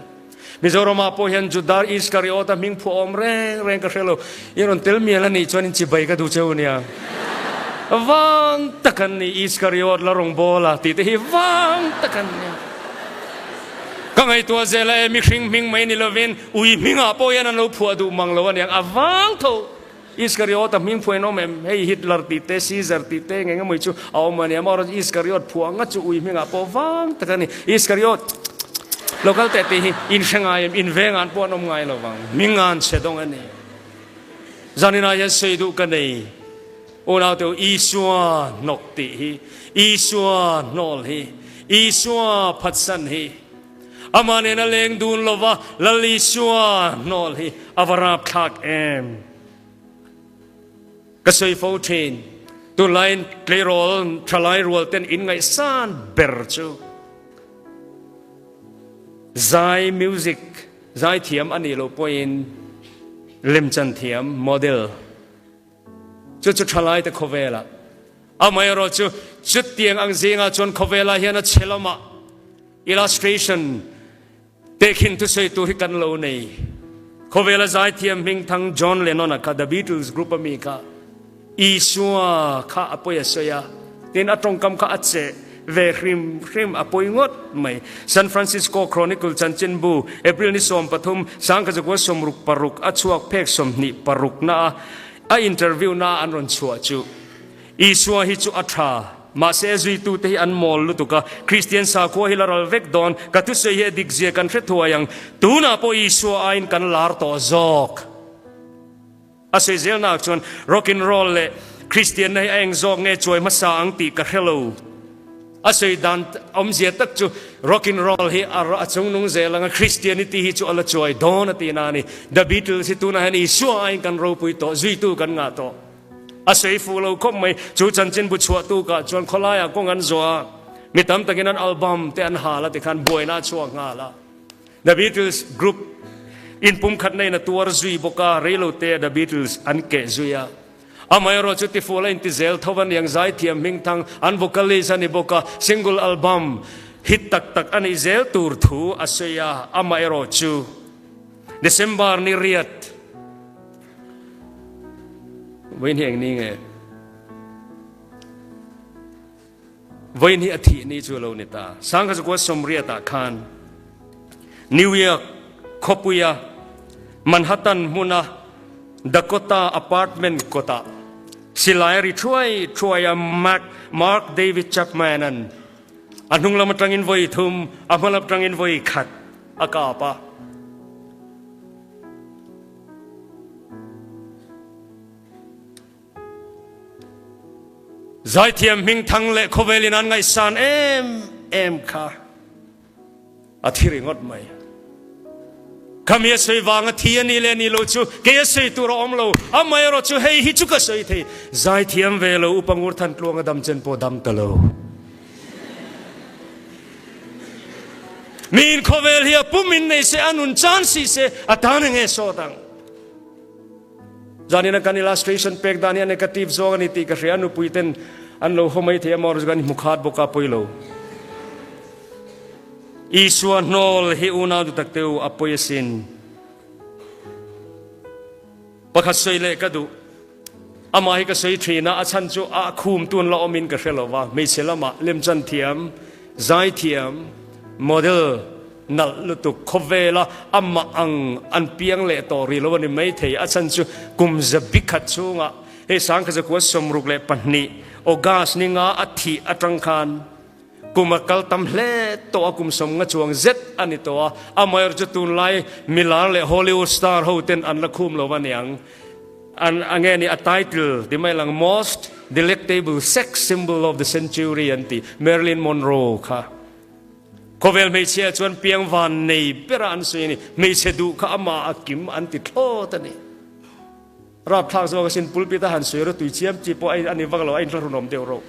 Mizoramah pawh hian Juda Iskariota hming phuah awm reng reng ka hre lo. I rawn tel mial a nih chuan in chibai ka duh cheu nia. Vang tak an ni Iskariot la rawn bawl a tih te hi vang tak an nia. Ka ngaihtuah zel a e mihring hming mai ni lovin ui hmingah pawh hian an lo phuah duh mang lo aniang a vang tho. Iskariota hming phuah in awm em? Hei Hitler tih te Caesar tih te eng eng emaw chu a awm ania maw? Iskariot phuah ngat chu ui hmingah pawh vang tak a ni. Iskariot lo kal teh tih hi in hre ngai em? In veng an pawh an awm ngai lo vang. Hming an chhe dawng a ni. Zaninah hian sawi duh ka nei. Unaute u Isua hnawk tih hi, Isua hnawl hi, Isua phatsan hi, Amah nena leng dun lova Lal Isua hnawl hi a va rapthlak em? Ka sawi fo thin, tunlaiin tleirawl thalai rual ten in ngaihsan ber chu zai music zai thiam a nih loh pawhin lemchan thiam model chu chu thalai te khawvelah amaherawh chu chutiang ang zingah chuan khawvelah hian a chhe lamah Illustration, Tehkhin thusawi tur hi kan lo nei. Khawvela zaithiam hmingthang John Lennon-a kha The Beatles group a mi kha Isua kha a pawi a sawi a, tin a tawngkam kha a che ve hrim hrim a pawi ngawt mai. San Francisco Chronicle chanchinbu April ni 13, 1966 a chhuak phek 26 na a a interview na an rawn chhuah chu Isua hi chu a tha, mahse a zuitute hi an mawl lutuk a, Kristian sakhua hi la ral vek dawn, ka thusawi hi a dik zia kan hre thuai ang, tunah pawh Isua aiin kan lar tawh zawk. A sawi zelnaah chuan rock and roll leh Kristianna hi a eng zawk nge chuai hmasa ang tih ka hre lo. A sawi dan awmzia tak chu rock and roll hi a chungnung zel anga Christianity hi chu a la chuai dawn a tihna a ni. The Beatles hi tunah hian Isua aiin kan ropui tawh, zuitu kan ngah tawh. A sawi fuh lo khawp mai. Chu chanchinbu chhuahtu kah chuan khawlaiah kawng an zawh a, mi tam takin an album te an hal a tikhan buaina a chhuak nghal a. The Beatles group inpumkhatna in a tuar zui bawk a, reilote The Beatles an keh zui a. Amaherawh chu tifual a inti zel tho a niang zaithiam hmingthang an vocalist a ni bawk a, single album hit tak tak a nih zel tur thu a sawi a, amaherawh chu December ni riat vawiin hi eng ni nge? Vawiin hi a thih ni chu a lo ni ta. Sangkazakua sawmriatah khan New York khawpuia Manhattan hmuna Dakota apartment kawtah silai a ri thuai thuai a, Mark David Chapman-a'n a hnung lam atangin vawi thum, a hma lam atangin vawi khat a kap a. Zaithiam hmingthang leh khawvelin an ngaihsan em em kha a thi ringawt mai. Khami a sawi vanga thi a nih leh nih lo chu kei a sawi tur a awm lo, amaherawh chu hei hi chu ka sawi thei. Zaithiam ve lo Upa Ngurthan Tluanga dam chen pawh dam ta lo. Miin khawvel hi a pum in nei se, a nun chan si se, a tan enge sawt ang. Zanina kan illustration pek dan hi a negative zawng a ni tih ka hria, nupui ten an lo haw mai thei a maw kan hmu khat bawk a pawi lo. Isua hnawl hi unau duh tak teu a pawi asin. Pakhat sawi leh ka duh. Amah hi ka sawi thin a, a chhan chu a khum tun la awmin ka hre lo va, hmeichhe lamah lemchan thiam, zai thiam, model nalh lutuk khawvela amah ang an piang leh tawh rih lo a ni maithei. A chhan chu kum zabi khat chhungah hei Sangkhazakua 62 August ni nga a thih atang khan kum a kal tam hle tawh a, kum sawmnga chuang zet a ni tawh a, amaherawhchu chu tunlai milar leh Hollywood star ho ten an la khum lo a niang. An a nge ni a title ti mai lang Most Delectable Sex Symbol of the Century an ti Marilyn Monroe kha khawvel hmeichhia chuan piang van nei bera an sawi a ni hmeichhe duh kha amah a kim an ti thlawt a ni rapthlak zawk asin pulpit a han sawi ro tui chiam chi pawh a ni vak lo a inthlahrunawm deuh ro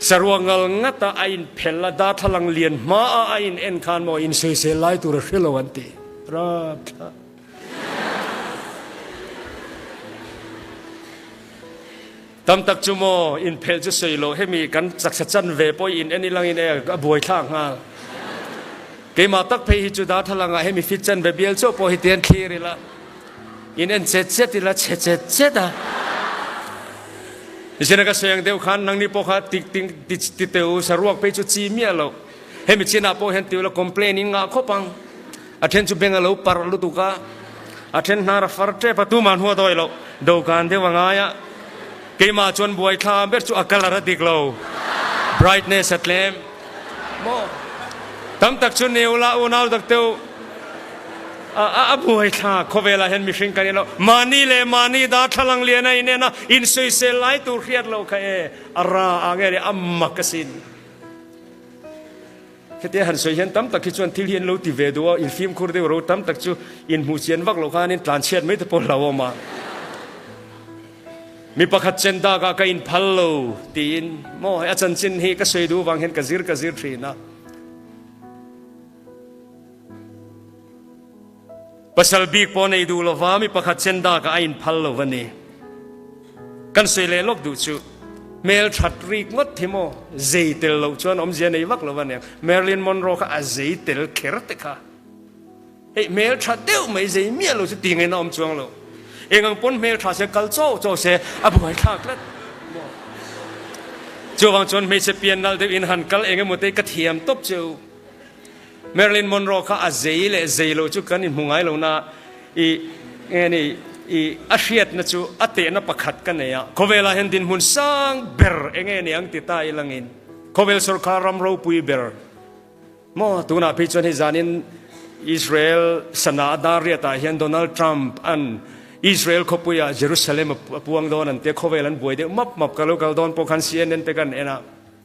saruak ngal ngata a inphel a darthlalang lian hma a a in en khan maw insawisel lai tur a hre lo an ti rapthlak Tam tak chu maw inphelh chu sawi loh hemi kan taksa chan ve pawh in en ilangin e a buai thlak nghal. Keimah tak phei hi chu darthlalang ah hemi fit chan ve bial chauh pawh hi tian thlir ila in en chet chet ila chhe chet chet a. Nichina ka sawi ang deuh khan nangni pawh kha ti ti ti teu saruak phei chu chi miah loh. Hemi chinah pawh hian ti ula complain in ngah khawp ang. A then chu beng a lo parh lutuk a, a then hnar a far tep a, tumah hnu a dawi loh. Dawhkan deuh a ngai a, keimah chuan buai thla ber chu a colour a dik lo, brightness a tlem maw? Tam tak chu neu la unau tak deuh a buai thla khawvelah hian mihring kan inlo mahni leh mahni darthlalang lian a inen a, insawisel lai tur hriat loh kha e, a ra ang e leh a mak asin. Hetia han sawi hian tam tak hi chuan thil hi an lo ti ve duh a, infimkhur deuh ro tam tak chu inhmuh chian vak loh khan in tlanchhiat mai te pawh hlauh awm a. Mi pakhat chen dak ah ka inphal lo tiin maw hei a chanchin hi ka sawi duh vang hian ka zir ka zir thin a. Pasal bik pawh nei duh lova mi pakhat chen dak ah a inphal lo a ni. Kan sawi leh lawk duh chu hmel that rik ngawt hi maw zei tel loh chuan awmzia nei vak lo a nia. Marilyn Monroe kha a zei tel kher te kha. Hei hmel tha deuh mai zei miah lo chu ti ngaihna awm chuang lo. Eng ang pawn hmel tha se kal chaw chaw se a buai thlak tlat maw. Chuvang chuan hmeichhe pian nalh deuh in han kal eng emaw te ka thiam tawp cheu. Marilyn Monroe kha a zei leh zei lo chu kan inhmu ngai lo na i nge ni i a hriatna chu a tehna pakhat ka nei a, khawvelah hian dinhmun sang ber enge ni ang ti ta ilangin khawvel sorkar ram ropui ber maw tunah phei chuan hei zanin Israel sana a dar riatah hian Donald Trump an Israel khawpuiah Jerusalem a puang dawn an tia khawvel an buai deuh map map ka lo kal dawn pawh khan CNN te kan en a.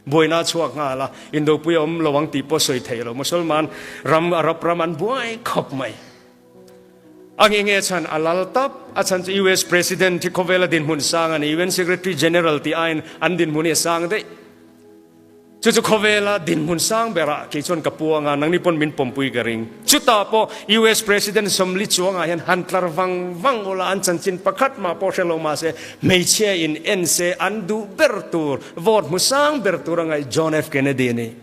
Buaina a chhuak nghal a, Indopui a awm lo ang tih pawh sawi theih lo. Musalman ram, Arab ram an buai khawp mai. A nge nge chhan a lal tap, a chhan chu US President hi khawvela dinhmun sang a ni, UN Secretary General tih aiin an dinhmun hi a sang daih. Chu chu khawvela dinhmun sang berah kei chuan ka puang a, nangni pawn min pawmpui ka ring. Chutah pawh US President sawmli chuangah hian han tlar vang vang ula an chanchin pakhat mah pawh hre lo mahse hmeichhia in en se an duh ber tur, vote hmu sang ber tur a ngaih John F Kennedy a ni.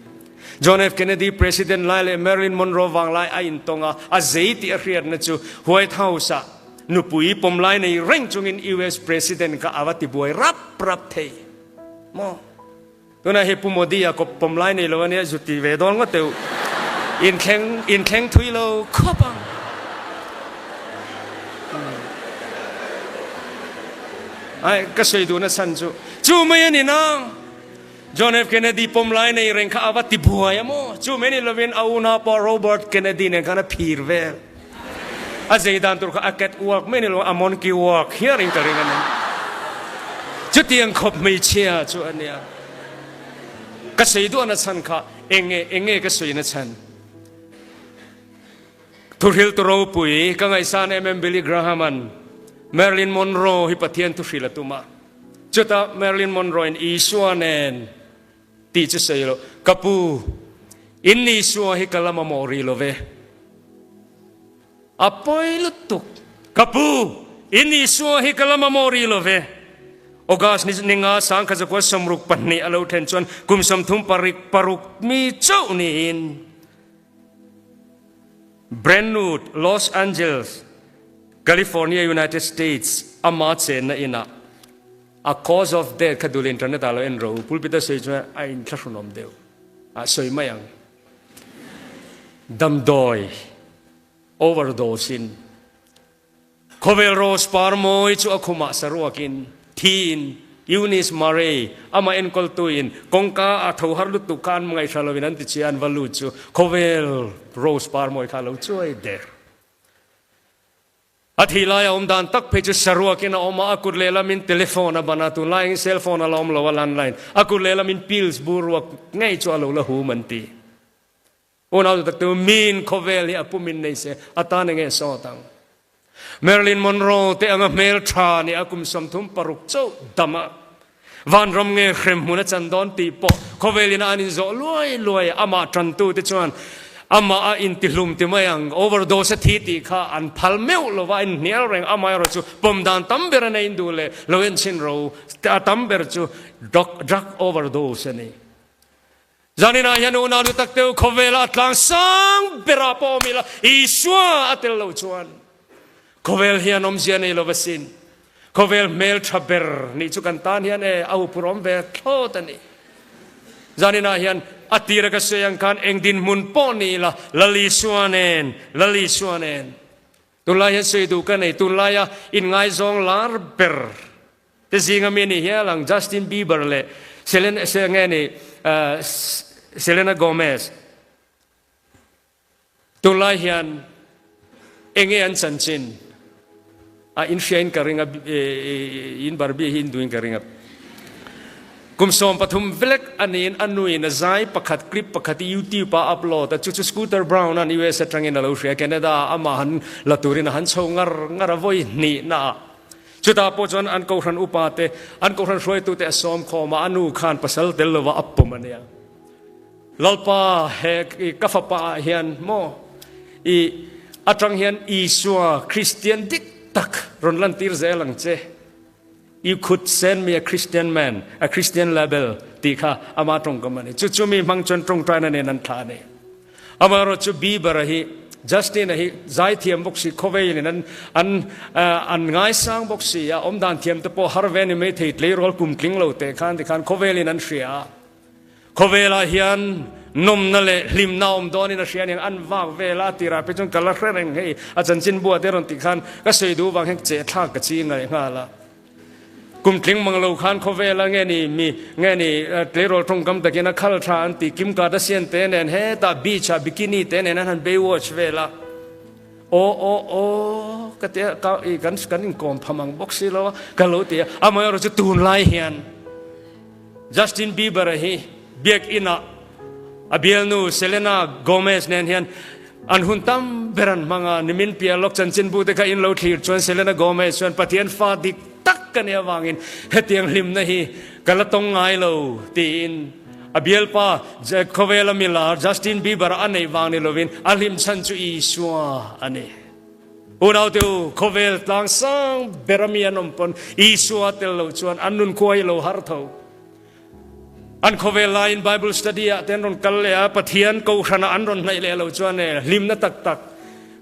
John F Kennedy President lai leh Marilyn Monroe vanglai a intawng a, a zei tih a hriatna chu White House-ah nupui pawmlai nei reng chungin US President kha a va tibuai rap rap thei maw? Tunah hei Pu Modi-a kawp pawmlai nei lo a nia, zu ti ve dawn ngawt teuh. Inthleng inthleng thui lo khawp ang. Ai, ka sawi duhna chhan chu, chu mai a ni nang. John F. Kennedy pawmlai nei reng kha a va ti buai a maw? Chu mai ni lovin a unau pawh Robert Kennedy nen khan a phir vel. A zei dan tur kha a cat walk mai ni lo, a monkey walk hial in ka ring a ni. Chutiang khawp hmeichhia chu a nia. Ka sawi duahna chhan kha eng nge, eng nge ka sawina chhan? Thuhriltu ropui ka ngaihsan em em Billy Graham-a'n Marilyn Monroe hi Pathian thuhril a tum a. Chutah Marilyn Monroe-in Isua nen tih chu sawi lo, Ka pu, in Isua hi ka la mamawh rih lo ve. A pawi lutuk. Ka pu, in Isua hi ka la mamawh rih lo ve. August ni ninga sangkha zakua 62 a lo then chuan kum 36 paruk mi chauh niin Brentwood, Los Angeles, California, United States ama chenna inah a cause of death kha dul internet ah lo en ro pulpit a sawi chuan a inthlahrunawm deuh a sawi mai ang. Damdawi overdose in Khawvel rose par mawi chu a khumah saruakin thiin Eunice Murray amah enkawltuin kawngka a tho har lutuk kha an ngaihhra loin an ti chiah an va lut chu khawvel rose par mawi kha a lo chuai der. A thih laia awm dan tak phei chu saruakin a awm a, a kut lehlamin telephone a ban a, tunlai angin cell phone a la awm lo a, landline, a kut lehlamin pills bur ruak ngei chu a lo la hum an ti. Unau duh taktu, miin khawvel hi a pumin nei se, a tan enge sawt ang? Marilyn Monroe te anga hmel tha nih a kum 36 chauh dam a, vanram nge hrem hmun a chan dawn tih pawh khawvelin a an inzawh luai luai a, amah tantute chuan amah a intihlum ti mai ang, overdose a thi tih kha an phal meuh lo va, a inhnial reng, amaherawh chu pawm dan tam ber a nei in duh leh lo enchhin ro a tam ber chu drug overdose a ni. Zaninah hian unau nu tak teu khawvela a tlang sang berah pawh awm ila Isua a tel lo chuan khawvel hian awmzia nei lo asin. Khawvel hmel tha ber nih chu kan tan hian e a huphur awm ve thlawt a ni. Zaninah hian a tira ka sawi ang khan eng dinhmun pawh ni ila Lal Isua nen, Lal Isua nen. Tunlai hian sawi duh ka nei, tunlaia inngaizawng lar ber Te zinga mi ni hial ang Justin Bieber leh Selena se nge ni Selena Gomez tunlai hian enge an chanchin a in hria in ka ring a in Barbie hi in duh in ka ring a kum 13 vlek aniin a nuin a zai pakhat clip pakhat i YouTube a upload a chu chu Scooter Braun an US atangin a lo hria Canada ah amah han la turin a han chho ngar ngar a vawi hnih na ah Chutah pawh chuan an kohhran upate, an kohhran hruaitute a sawm khawm a, a nu khan pasal tel lova a pawm a nia. Lalpa, he ka fapa ah hian maw i atang hian Isua Kristian dik tak rawn lantir zel ang che. You could send me a Christian man, a Christian label tih kha ama tawngkam a ni. Chu chu mi hmang chuan tawngtaina nen an thlah a ni. Amaherawh chu Bieber-a hi Justin-a hi zaithiam bawk si, khawveilin an an an ngaisang bawk si a, awmdan thiam te pawh har ve ni mai thei tleirawl kum tling lo teh khan tikhan khawvelin an hria a. Khawvelah hian nawmna leh hlimna awm dawnin a hria aniang an vak vel a, a tirah phei chuan ka la hre reng hei a chanchinbua te rawn tih khan ka sawi duh vang hian chehthlak ka ching leh nghal a. Kum tling mang lo khan khawvela nge ni mi nge ni tleirawl tawngkam takin a khal tha an ti Kim Kardashian te nen hetah beach ah bikini te nen an han Baywatch vel a aw aw aw ka tia ka i kan kan inkawm pham ang bawk si lo a ka lo ti a amaherawhchu tunlai hian Justin Bieber a hi. Biakinah a bialnu Selena Gomez nen hian an hun tam ber an hmang a, nimin piah lawk chanchinbu te kha in lo thlir chuan Selena Gomez chuan Pathian fa dik tak ka nih avangin hetiang hlimna hi ka la tawng ngai lo tiin a bialpa khawvela milar Justin Bieber a neih vang ni lovin a hlim chhan chu Isua a ni. Unaute u, khawvel tlang sang bera mi an awm pawn Isua tel lo chuan an nun khua hi lo har tho. An khawvel laiin Bible study ah te an rawn kal leh a, Pathian kohhranah an rawn hnaih leh lo chuan e, hlimna tak tak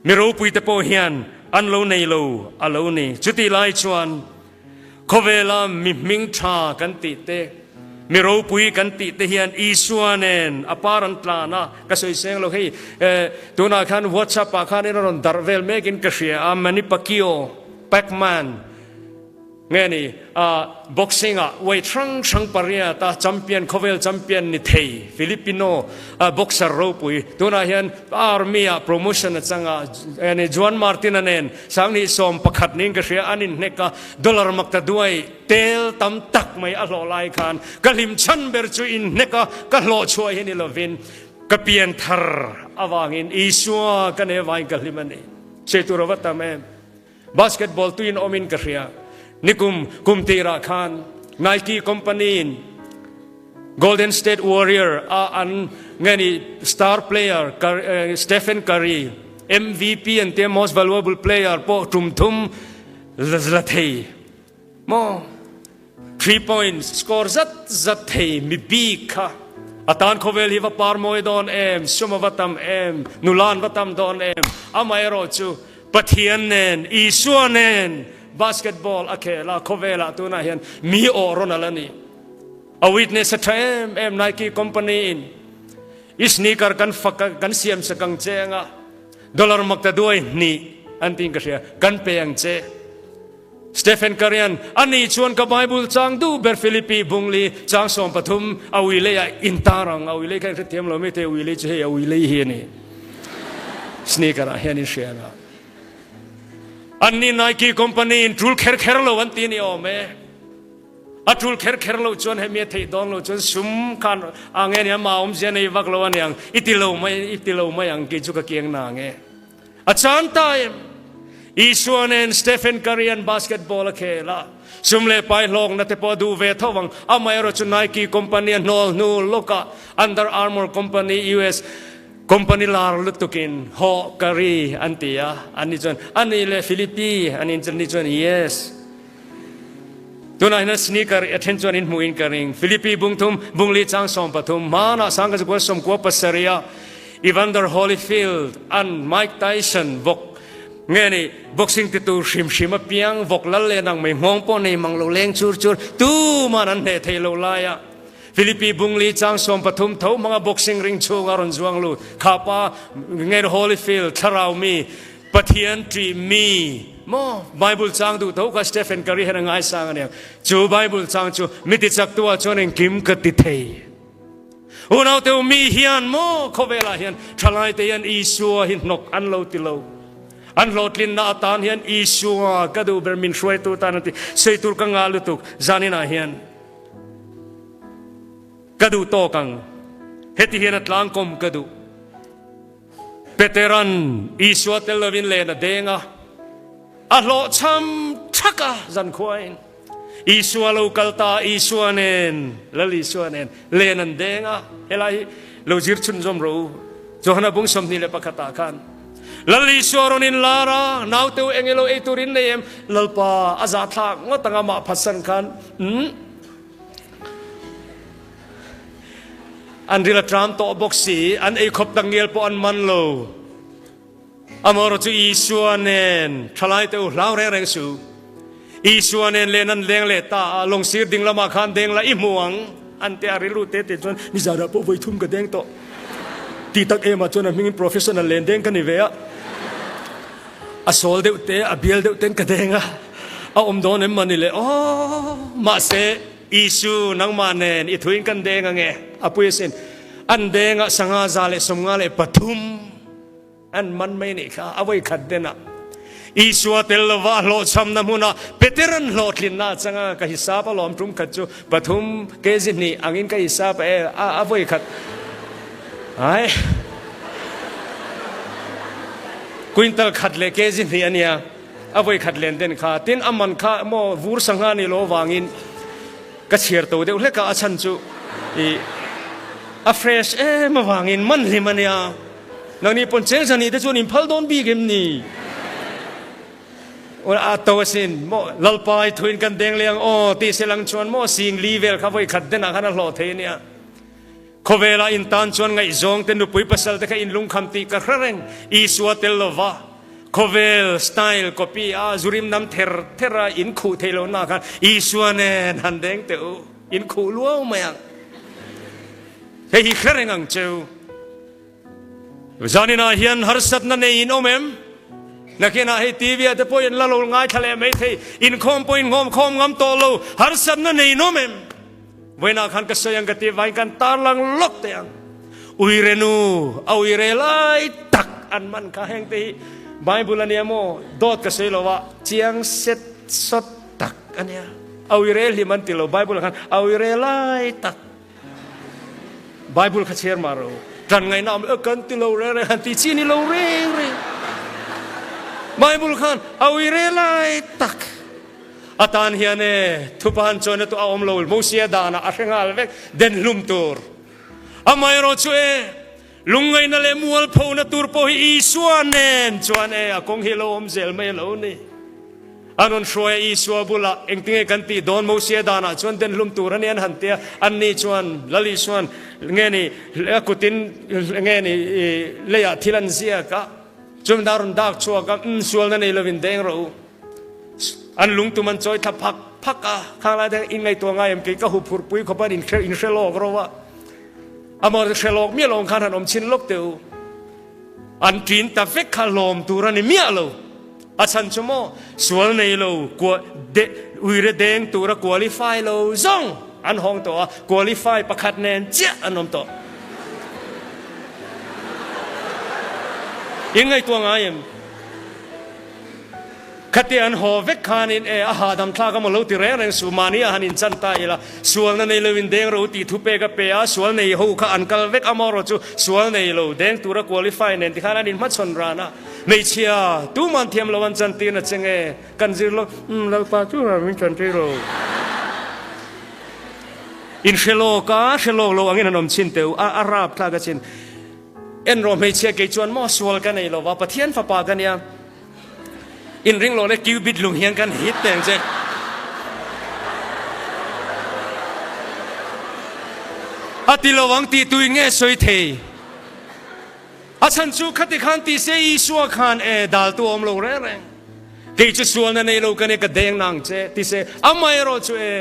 mi ropui te pawh hian an lo nei lo a lo ni. Chutih lai chuan khawvela mi hming tha kan tih te, mi ropui kan tih te hian Isua nen a par an tlan a, ka sawi seng lo hei tunah khan WhatsApp ah khan in a rawn darh vel mekin ka hria a, Manny Pacquiao, Pacman, Nge ni a boxing ah weight hrang hrang pariat a champion khawvel champion ni thei Filipino boxer ropui tunah hian army ah promotion a chang a nge ni Juan Martin a nen sanghnih 11 niin ka hria an inhnek a dollar makta duai tel tam tak mai a hlawh lai khan ka hlim chhan ber chu inhnek a ka hlawh chhuah hi ni lovin ka pian thar avangin Isua ka nei avangin ka hlim a ni. Sawi tur a va tam em. Basketball tuin awmin ka hria. Nikum kum tirah khan Nike company in Golden State Warrior a an nge ni star player Stephen Curry MVP an tia most valuable player pawh tum thum la thei maw. 3 points score zat zat thei mi bik kha a tan khawvel hi va par mawi dawn em, sum a va tam em, nula an va tam dawn em, amaherawh chu Pathian nen, Isua nen basketball a khel a, khawvelah tunah hian mi awh rawn a la ni. A witness a tha em em Nike company in i sneaker kan fak kan siam sak ang che anga dollar makta duai hnih an tiin ka hria kan pe ang che. Stephen Curry-a'n, Ani chuan ka Bible chang duh ber Philippi bungli chang 13 a ui leiah intar ang. A ui lei kha in hrethiam lo mai thei, a ui lei chu hei a ui lei hi a ni. Sneaker-ah hian in hria ang a. Anni Nike company in tul kher kher lo an ti a ni awm e. A tul kher kher lo chuan hemi a theih dawn lo chuan sum khan a nge nia ma awmzia nei vak lo a niang. I ti lo mai, i ti lo mai ang kei chu ka kiang na ang e. A chan ta em? Isua nen Stephen Curry an basketball a khel a, sum leh pai hlawkna te pawh a duh ve tho ang. Amaherawh chu Nike company a hnawl hnu lawkah Under Armour company US company lar lutukin hawh Curry an ti a, anni chuan a ni leh Philippi an in chuan ni chuan yes. Tunah hian sneaker a then chuan in hmuh in ka ring. Philippi bung thum, bung li chang 13, hmanah sangka zakua 97 a Evander Holyfield an Mike Tyson vawk nge ni boxing ti tur hrim hrim a piang vawk lal leh nang mai nghawng pawh nei mang lo leng chur chur tuman an hneh thei lo lai a Philippi bung li chang 13 tho hmanga boxing ring chhunga rawn zuang lut kha pa nge Holyfield thlarau mi Pathian ṭih mi maw Bible chang duh tho kha Stephen Curry hian a ngaisang a nia. Chu Bible chang chu mi ti chak tu ah chuan engkim ka ti thei. Unau te u mi hian maw khawvelah hian thalai te hian Isua hi hnawk an lo ti lo. An hlawhtlinna atan hian Isua ka duh ber min hruaitu tan an ti. Sei tur ka ngah lutuk zaninah hian ka duh tawk ang. Heti hian a tlangkawm ka duh. Petera'n Isua tel lovin len a deng a, a hlawhchham thak a zankhuain. Isua lo kal ta, Isua nen, Lal Isua nen len an deng a. Helai hi lo zir chhunzawm rawh u. Johana bung 21 ah khan Lal Isua rawn in lar a, naute u eng ilo ei tur in nei em? Lalpa a zahthlak ngawt ang amah phatsan khan, umm. An ril a tram tawh bawk si, an ei khawp tak ngial pawh an man lo. Amaherawh chu Isua nen thalai te u hlau reng reng suh. Isua nen len an leng leh ta a, lawng sir ding lamah khan deng la i hmu ang an ti a, rilru te te chuan nizanah pawh vawi thum ka deng tawh ti tak em ah chuan a hmingin professional len deng ka ni ve a, a sawl deuh te a bial deuh ten ka deng a, a awm dawn em mani le aw mahse Isu, nangmah nen i thuin kan deng ange, a pui asin. An dengah 593 an man mai nih kha, a voi khat denah. Isua tel lova a hlawhchhamna hmunah Petera'n hlawhtlinna a chang a, ka hisap a lawm tum khat chu pathum kg hnih angin ka hisap a e, a vawi khat ai quintal khat leh kg hnih a nia, a vawi khat len den kha, tin a man kha maw vur sangha ni lo avangin ka chhiar to deuh hlek a, a chhan chu ih a fresh em avangin man hlim a nia. Nangni pawn cheng zani te chuan in phal dawn bik em ni? A to asin maw Lalpa i thuin kan deng leh ang aw tih se lang chuan maw sing li vel kha vawi khat denah khan a hlawh thei ania. Khawvela in tan chuan ngaihzawng te nupui pasal te kha in lungkham tih ka hre reng Isua tel lova khawvel style copy a zurim nam ther ther a in khuh thei lo na khan Isua nen han deng teh u in khuh luau mai ang. Hei hi hre reng ang cheu. Zaninah hian harsatna nei in awm em? Nakinah hei TV ah te pawh in la lo ngaithla leh mai thei, inkhawm pawh in nghawmkhawm ngam tawh lo, harsatna nei in awm em? Vawiinah khan ka sawi ang ka tih vangin kan tarlang lawk teh ang. Uire nu, a uire lai tak an man kha heng te hi Bible a nia maw? Dawt ka sawi lo a, chiang set sawt tak a nia. A uire hlim an ti lo, Bible ah khan a uire lai tak. Bible kha chhiar mah ro. Ṭan ngaihna awm lo kan ti lo reng reng han ti chi ni lo reng reng. Bible khan a ui re lai tak atan hian e thupa han chuan tu a awm lo Mosia danah a hre nghal vek den hlum tur. Amaherawh chu e lungngaihna leh mualphona tur pawh hi Isua nen chuan e a kawng hi lo awm zel mai a lo ni. An rawn hruai a, Isua bulah, Engtinge kan tih dawn? Mosia danah chuan den hlum tur a ni an han ti a. Anni chuan, Lal Isua'n nge ni a kutin nge ni leiah thil an ziak a, chumi a rawn dak chhuak a, Umm, sualna nei lovin deng rawh u. An lungtum an chawi thla phak phak a, khang lai te hian inngaihtuah ngai em kei ka huphurh pui khawp a, in hre lawk ro a, amah hre lawk miah lo ang khan han awm chhin lawk teh u. An ṭin ta vek kha hlawm tur a ni miah lo. A chhan chu maw sual nei lo kua de uire deng tura qualify lo zawng an hawng tawh a, qualify pakhat nen chiah an awm tawh. In ngaihtuah ngai em? Khatia an haw vek khanin e a hahdam thlak a maw lo ti reng reng suh, mahni a han inchan ta ila, sualna nei lo in deng ro tih thu pek a pe a, sual nei ho kha an kal vek a maw rawh chu sual nei lo deng tura qualify nen tikhan an inhmachhawn ran a. Hmeichhia, tuman thiam lo an chantir na che nge? Kan zir lo, umm Lalpa chu ram min chantir lo. In hre lawk a, hre lawk lo angin an awm chin teh u, a a rap thlak a chin. En rawh hmeichhia kei chuan maw sual ka nei lova, Pathian fapa ka nia. In ring lo le cubit lung hian kan hit teng che. A ti lo ang tih tuin nge sawi thei? A chhan chu khati khan ti se Isua khan e daltu a awm lo reng reng. Kei chu sualna nei lo ka nia ka deng nang che ti se amaherawh chu e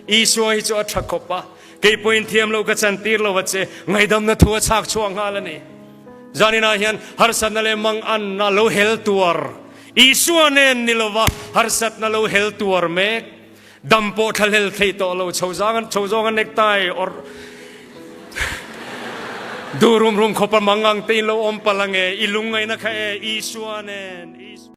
Isua hi chu a tha khawp a, kei pawhin thiam lo ka chantir lo a che, ngaihdamna thu a chhak chhuak nghal a ni. Zaninah hian harsatna leh manganna lo hel tuar Isua nen ni lova harsatna lo hel tuar mek Dam pawh thlahlel thei tawh lo, chho zang chho zawng a necktie awrh duh rum rum khawp a mang ang te in lo awm palh ange, i lungngaihna kha e Isua nen.